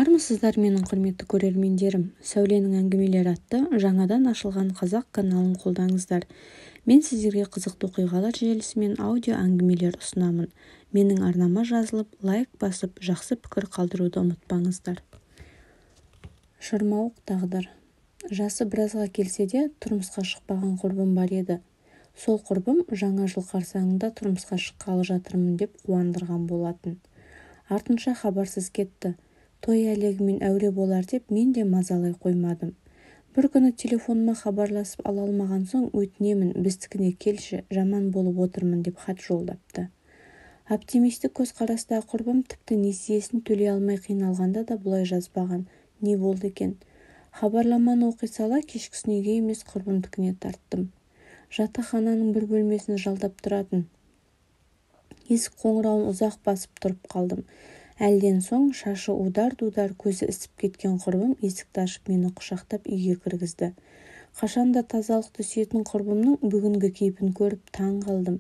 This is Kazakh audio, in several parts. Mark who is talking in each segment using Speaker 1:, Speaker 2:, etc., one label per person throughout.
Speaker 1: Армысыздар, менің құрметті көрермендерім! Сәуленің әңгімелері атты жаңадан ашылған қазақ каналын қолдаңыздар. Мен сіздерге қызықты оқиғалар желісімен аудио әңгімелер ұсынамын. Менің арнама жазылып, лайк басып, жақсы пікір қалдыруды ұмытпаңыздар. Шырмауық тағдыр. Жасы біразға келсе де, тұрмысқа шықпаған құрбым бар еді. Сол құрбым жаңа жыл қарсаңында тұрмысқа шыққалы жатырмын деп қуандырған болатын. Артынша хабарсыз кетті. Той әлегімен әуре болар деп мен де мазалай қоймадым. Бір күні телефоныма хабарласып ала алмаған соң, өтінемін, біздікіне келші, жаман болып отырмын деп хат жолдапты. Оптимистік көзқарастағы құрбым тіпті несиесін төлей алмай қиналғанда да бұлай жазбаған. Не болды екен? Хабарламаны оқи сала кешкісін үйге емес, құрбымдікіне тарттым. Жатақхананың бір бөлмесін жалдап тұратын. Есік қоңырауын ұзақ басып тұрып қалдым. Әлден соң шашы удар-дудар, көзі ісіп кеткен құрбым есікті ашып, мені құшақтап үйге кіргізді. Қашанда тазалықты сүйетін құрбымның бүгінгі кейпін көріп таң қалдым.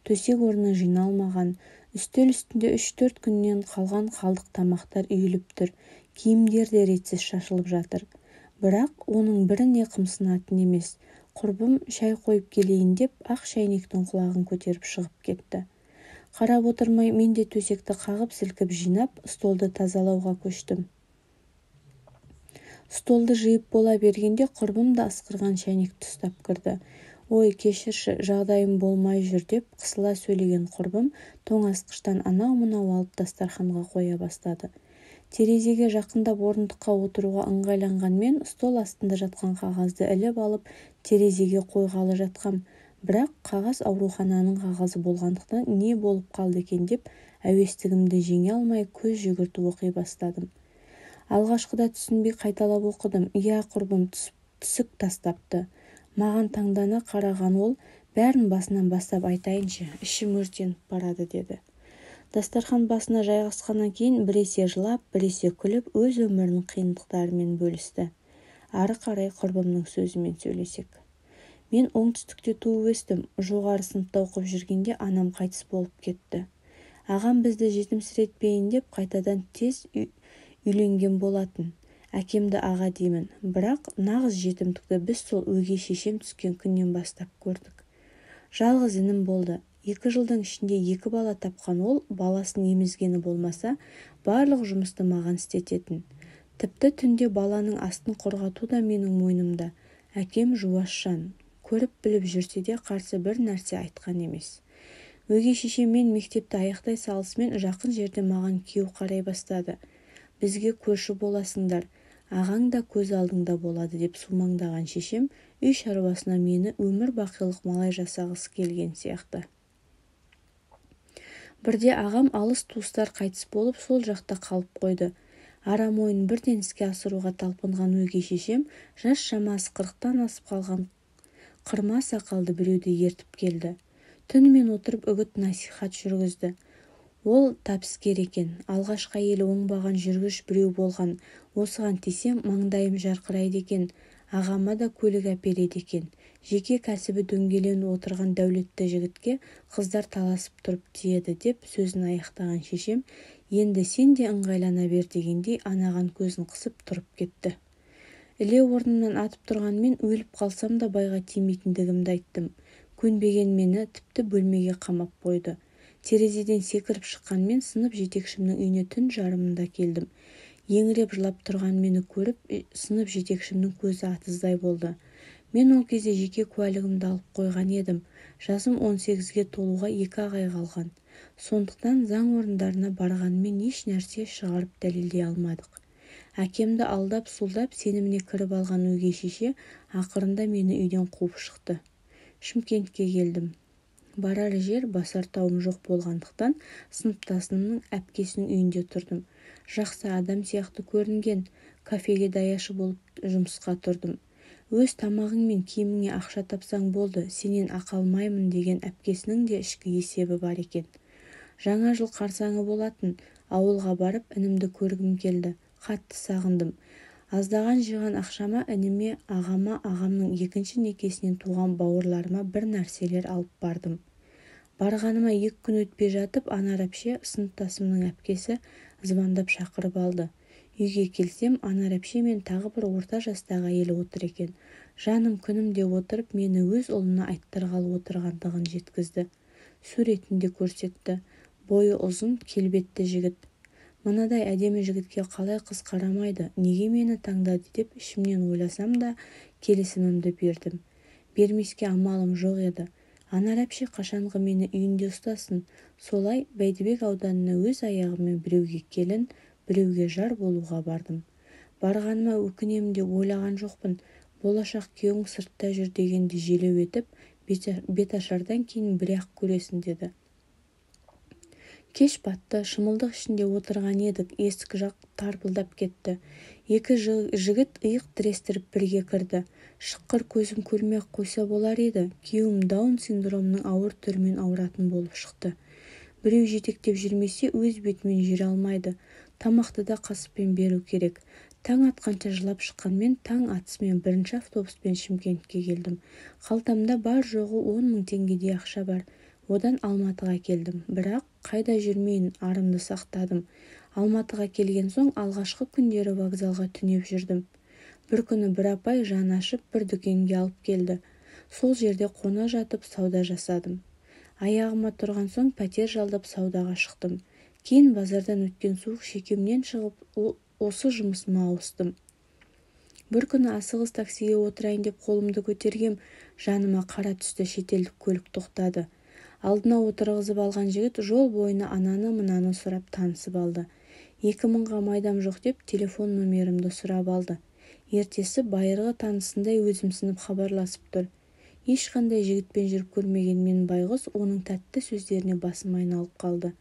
Speaker 1: Төсек орны жиналмаған, үстел үстінде 3-4 күннен қалған қалдық тамақтар үйіліп тұр, киімдер де ретсіз шашылып жатыр. Бірақ оның біріне қымсынатын емес. Құрбым шай қойып келейін деп, ақ шәйнектің құлағын көтеріп шығып кетті. Қарап отырмай мен де төсекті қағып-сілкіп жинап, столды тазалауға көштім. Столды жиып бола бергенде құрбым да ысқырған шәйнекті ұстап кірді. Ой, кешірші, жағдайым болмай жүр деп қысыла сөйлеген құрбым тоңазытқыштан анау-мынау алып дастарханға қоя бастады. Терезеге жақындап орындыққа отыруға ыңғайланған мен стол астында жатқан қағазды іліп алып терезеге қойғалы жатқам. Бірақ қағаз аурухананың қағазы болғандықтан не болып қалды екен деп әуестігімді жеңе алмай көз жүгіртіп оқи бастадым. Алғашқыда түсінбей қайталап оқыдым. Иә, құрбым түсік тастапты. Маған таңдана қараған ол, бәрін басынан бастап айтайыншы, ішім өртеніп барады деді. Дастархан басына жайғасқаннан кейін біресе жылап, біресе күліп, өз өмірінің қиындықтарымен бөлісті. Ары қарай құрбымның сөзімен сөйлесек. Мен оңтүстікте туып өстім. Жоғары сыныпта оқып жүргенде анам қайтыс болып кетті. Ағам бізді жетімсіретпейін деп қайтадан тез үйленген болатын. Әкемді аға деймін. Бірақ нағыз жетімдікті біз сол өгей шешем түскен күннен бастап көрдік. Жалғыз інім болды. 2 жылдың ішінде 2 бала тапқан ол, баласын емізгені болмаса, барлық жұмысты маған істететін. Тіпті түнде баланың астын құрғату да менің мойнымда. Әкем жуас жан. Көріп біліп жүрсе де қарсы бір нәрсе айтқан емес. Өгей шешем мен мектепті аяқтай салысымен жақын жерде маған күйеу қарай бастады. Бізге көрші боласыңдар, ағаң да көз алдыңда болады деп сумаңдаған шешем үй шаруасына мені өмір бақилық малай жасағысы келген сияқты. Бірде ағам алыс туыстар қайтыс болып сол жақта қалып қойды. Арам ойын бірден іске асыруға талпынған өгей шешем жас шамасы 40-тан асып қалған қырма сақалды біреуді ертіп келді. Түнімен отырып үгіт насихат жүргізді. Ол табыскер екен. Алғашқы әйелі оңбаған жүргіш біреу болған. Осыған тисем маңдайым жарқырайды екен. Ағама да көлік әпереді екен. Жеке кәсібі дөңгеленіп отырған дәулетті жігітке қыздар таласып тұрып тиеді деп сөзін аяқтаған шешем, енді сен де ыңғайлана бер дегендей анаған көзін қысып тұрып кетті. Іле орнымнан атып тұрғанмен өліп қалсам да байға тимейтіндігімді айттым. Көнбеген мені тіпті бөлмеге қамап қойды. Терезеден секіріп шыққанмен сынып жетекшімнің үйіне түн жарымында келдім. Еңіреп жылап тұрған мені көріп, сынып жетекшімнің көзі атыздай болды. Мен ол кезде жеке куәлігімді алып қойған едім. Жасым 18-ге толуға 2 ай қалған. Сондықтан заң орындарына барғанмен еш нәрсе шығарып дәлелдей алмадық. Әкемді алдап, сұлдап, сеніміне кіріп алған өгей шеше ақырында мені үйден қуып шықты. Шымкентке келдім. Барар жер, басар тауым жоқ болғандықтан сыныптасымның әпкесінің үйінде тұрдым. Жақсы адам сияқты көрінген, кафеге даяшы болып жұмысқа тұрдым. Өз тамағың мен киіміңе ақша тапсаң болды, сенен ақы алмаймын деген әпкесінің де ішкі есебі бар екен. Жаңа жыл қарсаңы болатын, ауылға барып інімді көргім келді. Қатты сағындым. Аздаған жиған ақшама ініме, ағама, ағамның екінші некесінен туған бауырларыма бір нәрселер алып бардым. Барғаныма 2 күн өтпей жатып, Анар әпше, сыныптасымның әпкесі, звондап шақырып алды. Үйге келсем, Анар әпше мен тағы бір орта жастағы әйел отыр екен. Жаным, күнім деп отырып, мені өз ұлына айттырғалы отырғандығын жеткізді. Суретін де көрсетті. Бойы ұзын, келбетті жігіт. Мынадай әдемі жігітке қалай қыз қарамайды, неге мені таңдады деп ішімнен ойласам да, келісімімді бердім. Бермеске амалым жоқ еді. Анар әпше қашанғы мені үйінде ұстасын. Солай Бәйдібек ауданына өз аяғыммен біреуге келін, біреуге жар болуға бардым. Барғаныма өкінемін деп ойлаған жоқпын. Болашақ күйеуің сыртта жүр дегенді желеу етіп, беташардан кейін бір-ақ көресің деді. Кеш батты, шымылдық ішінде отырған едік, есік жақ тарпылдап кетті. Екі жігіт иық тірестіріп бірге кірді. Шыққыр көзім көрмей-ақ қойса болар еді. Күйеуім Даун синдромының ауыр түрімен ауыратын болып шықты. Біреу жетектеп жүрмесе, өз бетімен жүре алмайды. Тамақты да қасықпен беру керек. Таң атқанша жылап шыққанмен, таң атысымен бірінші автобуспен Шымкентке келдім. Қалтамда бар жоғы 10 мың теңгедей ақша бар. Одан Алматыға келдім. Бірақ қайда жүрмейін, арымды сақтадым. Алматыға келген соң алғашқы күндері вокзалға түнеп жүрдім. Бір күні бір апай жан ашып бір дүкенге алып келді. Сол жерде қона жатып сауда жасадым. Аяғыма тұрған соң пәтер жалдап саудаға шықтым. Кейін базардан өткен суық шекемнен шығып, осы жұмысыма ауыстым. Бір күні асығыс таксиге отырайын деп қолымды көтергем, жаныма қара түсті шетелдік көлік тоқтады. Алдына отырғызып алған жігіт жол бойына ананы-мынаны сұрап танысып алды. 2000-ға майдам жоқ деп телефон номерімді сұрап алды. Ертесі байырғы танысындай өзімсініп хабарласып тұр. Ешқандай жігітпен жүріп көрмеген мен байғұс оның тәтті сөздеріне басым айналып қалды.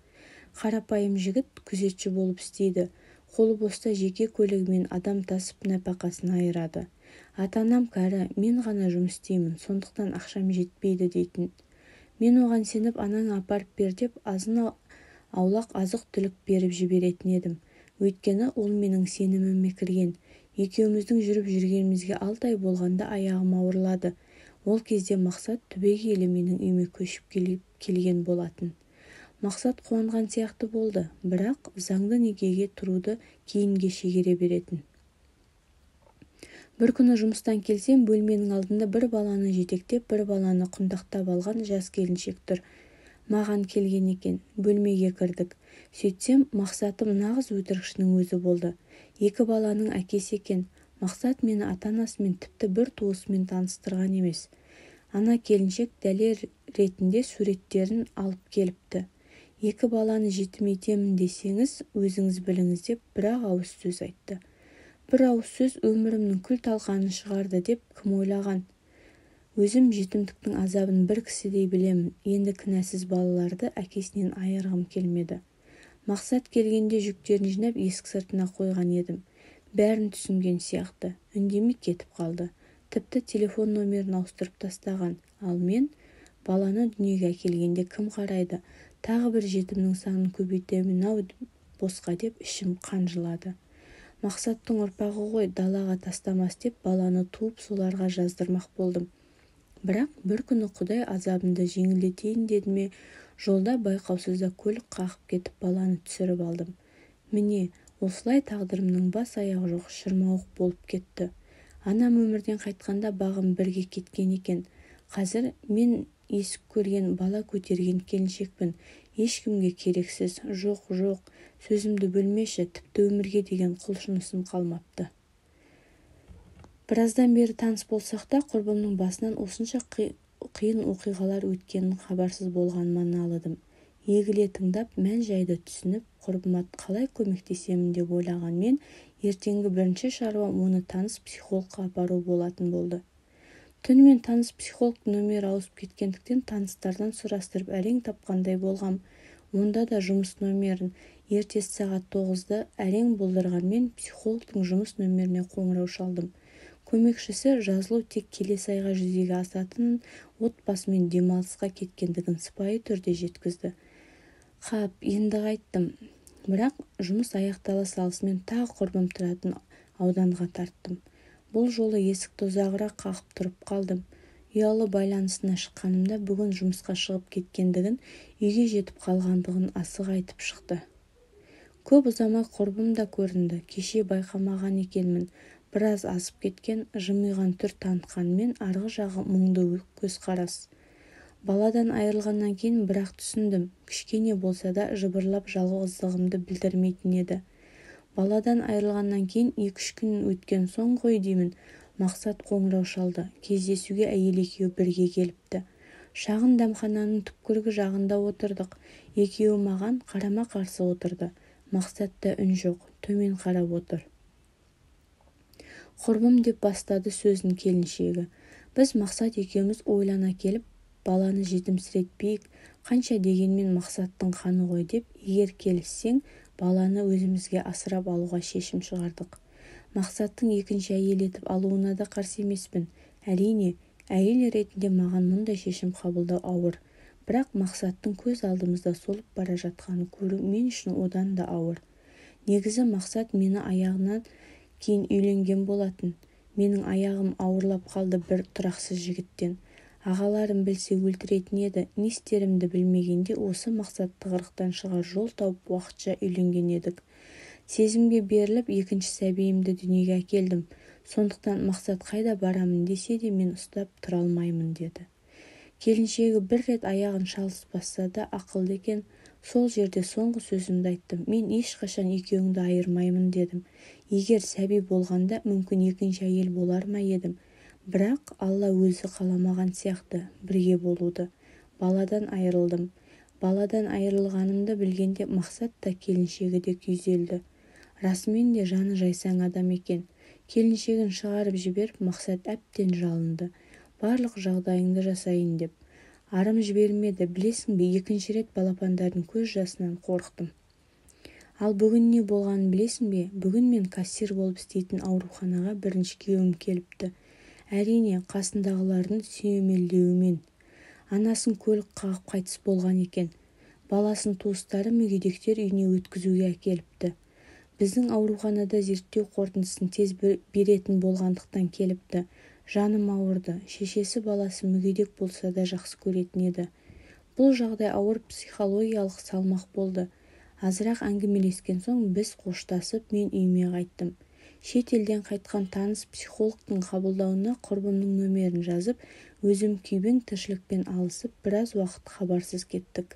Speaker 1: Қарапайым жігіт күзетші болып істейді. Қолы боста жеке көлігімен адам тасып нәпақасын айырады. Ата-анам кәрі, мен ғана жұмыс істеймін, сондықтан ақшам жетпейді дейтін. Мен оған сеніп, анаң апарып бер деп азын аулақ азық-түлік беріп жіберетін едім. Өйткені ол менің сеніміме кірген. Екеуміздің жүріп жүргенімізге 6 ай болғанда аяғым ауырлады. Ол кезде Мақсат түбегейлі менің үйіме көшіп келген болатын. Мақсат қуанған сияқты болды, бірақ заңды некеге тұруды кейінге шегере беретін. Бір күні жұмыстан келсем, бөлменің алдында бір баланы жетектеп, бір баланы құндақтап алған жас келіншек тұр. Маған келген екен. Бөлмеге кірдік. Сөйтсем, Мақсатым нағыз өтірікшінің өзі болды. Екі баланың әкесі екен. Мақсат мені ата-анасымен, тіпті бір туысымен таныстырған емес. Ана келіншек дәлел ретінде суреттерін алып келіпті. Екі баланы жетім етемін десеңіз, өзіңіз біліңіз деп бір-ақ ауыз сөз айтты. Бір ауыз сөз өмірімнің күл талқанын шығарды деп кім ойлаған? Өзім жетімдіктің азабын бір кісідей білемін. Енді кінәсіз балаларды әкесінен айырғым келмеді. Мақсат келгенде жүктерін жинап есік сыртына қойған едім. Бәрін түсінген сияқты. Үндемей кетіп қалды. Тіпті телефон номерін ауыстырып тастаған. Ал мен баланы дүниеге әкелгенде кім қарайды? Тағы бір жетімнің санын көбейтемін-ау босқа деп ішім қан жылады. Мақсаттың ұрпағы ғой, далаға тастамас деп баланы туып соларға жаздырмақ болдым. Бірақ бір күні Құдай азабымды жеңілдетейін деді ме, жолда байқаусызда көлік қағып кетіп баланы түсіріп алдым. Міне, осылай тағдырымның бас аяғы жоқ шырмауық болып кетті. Анам өмірден қайтқанда бағым бірге кеткен екен. Қазір мен есік көрген, бала көтерген келіншекпін. Ешкімге керексіз. Жоқ, жоқ, сөзімді бөлмеші, тіпті өмірге деген құлшынысым қалмапты. Біраздан бері таныс болсақ та, құрбымның басынан осынша қиын оқиғалар өткенін хабарсыз болғаныма налыдым. Егіле тыңдап, мән-жайды түсініп, құрбыма қалай көмектесемін деп ойлаған мен, ертеңгі бірінші шаруам оны таныс психологқа апару болатын болды. Түнімен таныс психолог номері ауысып кеткендіктен таныстардан сұрастырып әрең тапқандай болғам. Онда да жұмыс номерін ертесі сағат 9-да әрең болдырғанмен психологтың жұмыс номеріне қоңырау шалдым. Көмекшісі жазылу тек келесі айға жүзеге асатынын, отбасымен демалысқа кеткендігін сыпайы түрде жеткізді. Қап, енді қайттым. Бірақ жұмыс аяқтала салысымен тағы құрбым тұратын ауданға тарттым. Бұл жолы есікті ұзағырақ қағып тұрып қалдым. Ұялы байланысына шыққанымда бүгін жұмысқа шығып кеткендігін, үйге жетіп қалғандығын асыға айтып шықты. Көп ұзамай құрбым да көрінді. Кеше байқамаған екенмін. Біраз азып кеткен, жымиған түр танытқанымен арғы жағы мұңды көзқарас. Баладан айырылғаннан кейін бірақ түсіндім. Кішкене болса да жыбырлап жалғыздығымды білдірмейтін еді. Баладан айырылғаннан кейін 2-3 күн өткен соң ғой деймін, Мақсат қоңырау шалды. Кездесуге әйел екеуі бірге келіпті. Шағын дәмхананың түпкіргі жағында отырдық. Екеуі маған қарама-қарсы отырды. Мақсатта үн жоқ, төмен қарап отыр. Құрбым, деп бастады сөзін келіншегі. Біз Мақсат екеуміз ойлана келіп, баланы жетімсіретпейік, қанша дегенмен Мақсаттың қаны ғой деп, егер келіссең, баланы өзімізге асырап алуға шешім шығардық. Мақсаттың екінші әйел етіп алуына да қарсы емеспін. Әрине, әйел ретінде маған мұндай шешім қабылдау ауыр. Бірақ Мақсаттың көз алдымызда солып бара жатқанын көру мен үшін одан да ауыр. Негізі Мақсат мені аяғынан кейін үйленген болатын. Менің аяғым ауырлап қалды бір тұрақсыз жігіттен. Ағаларым білсе өлтіретін еді. Не істерімді білмегенде осы Мақсат тығырықтан шығар жол тауып уақытша үйленген едік. Сезімге беріліп екінші сәбиімді дүниеге әкелдім. Сондықтан Мақсат қайда барамын десе де мен ұстап тұра алмаймын деді. Келіншегі бір рет аяғын шалыс басса да ақылды екен. Сол жерде соңғы сөзімді айттым. Мен ешқашан екеуіңді айырмаймын дедім. Егер сәби болғанда мүмкін екінші әйел болар ма едім. Бірақ Алла өзі қаламаған сияқты бірге болуды. Баладан айырылдым. Баладан айырылғанымды білгенде Мақсат та келіншегі де күйзелді. Расымен де жаны жайсаң адам екен. Келіншегін шығарып жіберіп, Мақсат әбден жалынды. Барлық жағдайыңды жасайын деп. Арым жібермеді, білесің бе, екінші рет балапандардың көз жасынан қорықтым. Ал бүгін не болғанын білесің бе? Бүгін мен кассир болып істейтін ауруханаға бірінші күйеуім келіпті. Әрине, қасындағылардың сүйемелдеуімен. Анасын көлік қағып қайтыс болған екен. Баласын туыстары мүгедектер үйіне өткізуге әкеліпті. Біздің ауруханада зерттеу қорытындысын тез беретін болғандықтан келіпті. Жаным ауырды. Шешесі баласы мүгедек болса да жақсы көретін еді. Бұл жағдай ауыр психологиялық салмақ болды. Азырақ әңгімелескен соң біз қоштасып, мен үйіме қайттым. Шет елден қайтқан таныс психологтың қабылдауына құрбымның нөмерін жазып, өзім күйбең тіршілікпен алысып, біраз уақыт хабарсыз кеттік.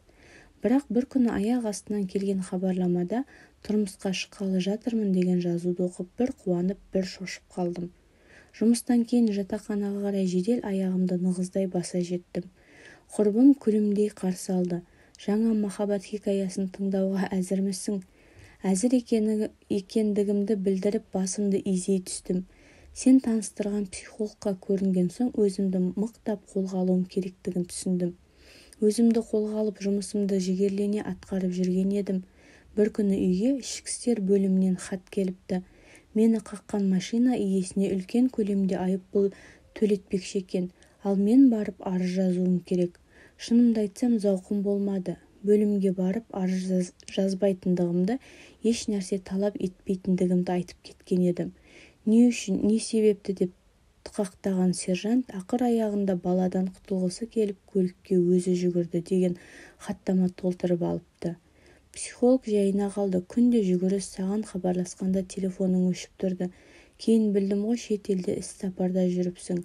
Speaker 1: Бірақ бір күні аяқ астынан келген хабарламада тұрмысқа шыққалы жатырмын деген жазуды оқып, бір қуанып, бір шошып қалдым. Жұмыстан кейін жатақханаға қарай жедел аяғымды нығыздай баса жеттім. Құрбым күлімдей қарсы алды. Жаңа махаббат хикаясын тыңдауға әзірмісің? Әзір екендігімді білдіріп, басымды изей түстім. Сен таныстырған психологқа көрінген соң өзімді мықтап қолға алуым керектігін түсіндім. Өзімді қолға алып, жұмысымды жігерлене атқарып жүрген едім. Бір күні үйге ішкі істер бөлімінен хат келіпті. Мені қаққан машина иесіне үлкен көлемде айыппұл төлетпекші екен, ал мен барып арыз жазуым керек. Шынымды айтсам, зауқым болмады. Бөлімге барып арыз жазбайтындығымды, еш нәрсе талап етпейтіндігімді айтып кеткен едім. Не үшін, не себепті деп тықақтаған сержант ақыр аяғында баладан құтылғысы келіп көлікке өзі жүгірді деген хаттама толтырып алыпты. Психолог жайына қалды. Күнде жүгіріс, саған хабарласқанда телефоның өшіп тұрды. Кейін білдім ғой, шет елде іс сапарда жүріпсің.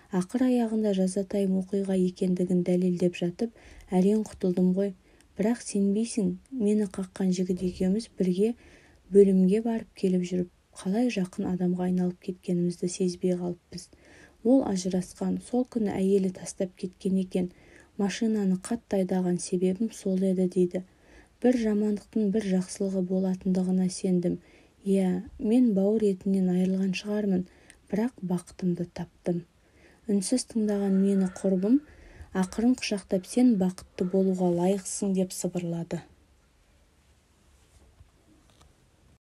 Speaker 1: Ақыр аяғында жазатайым оқиға екендігін дәлелдеп жатып, әрең құтылдым ғой. Бірақ сенбейсің, мені қаққан жігіт екеуміз бірге бөлімге барып келіп жүріп, қалай жақын адамға айналып кеткенімізді сезбей қалыппыз. Ол ажырасқан, сол күні әйелі тастап кеткен екен. Машинаны қатты айдаған себебім сол еді дейді. Бір жамандықтың бір жақсылығы болатындығына сендім. Иә, мен бауыр етінен айырылған шығармын, бірақ бақытымды таптым. Үнсіз тыңдаған мені құрбым ақырын құшақтап, сен бақытты болуға лайықсың деп сыбырлады.